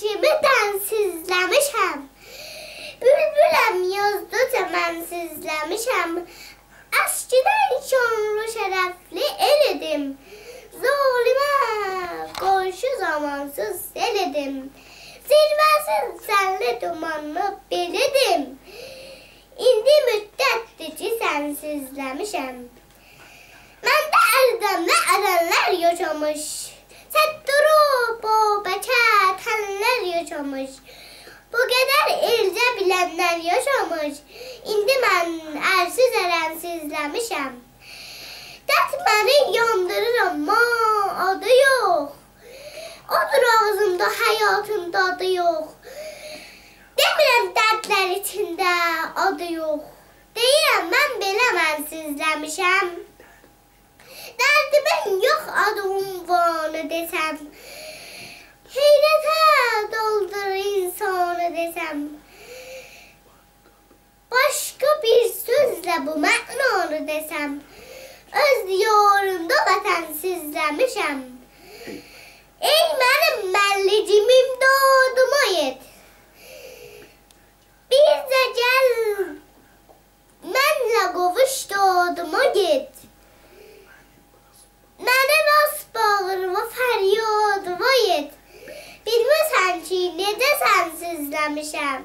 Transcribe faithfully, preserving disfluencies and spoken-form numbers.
کیمی دنسیزله‌میشم. بولبولم، یازدا چمنسیزله‌میشم. اسکیدن شانلی شرفلی ائل ایدیم. ظالمه قارشی زامانسیز سئل ایدیم. زیروه‌سین سنلی دومانلی بئل ایدیم. ایندی مدتدیر کی سنسیزله‌میشم. منده اردملی ارنلر یاشامیش، ستار و بابکه تنلر یاشامیش. بو قدر ائلجه بیلنلر یاشامیش. ایندی من ارسیز ارنسیزله‌میشم. درد منی یاندیریر، آمما آدی یوخ. اودور آغزیمدا، حیاتین دادی یوخ. دئمیرم دردلر ایچینده آدی یوخ. دئییرم، من بئله منسیزله‌میشم. دردیمین یوخ آدی، عنوانی دئسم، حیرته دولدورور انسانی دئسم. باشقا بیر سؤزله بو معنانی دئسم، اؤز دیاریمدا وطنسیزله‌میشم. ای منیم ملکیم، امدادیما یئت. بیرجه گل، منله قوووش، دادیما یئت. منی باس باغریوا، فریادیما یئت. بیلمیرسن کی نئجه سنسیزله‌میشم.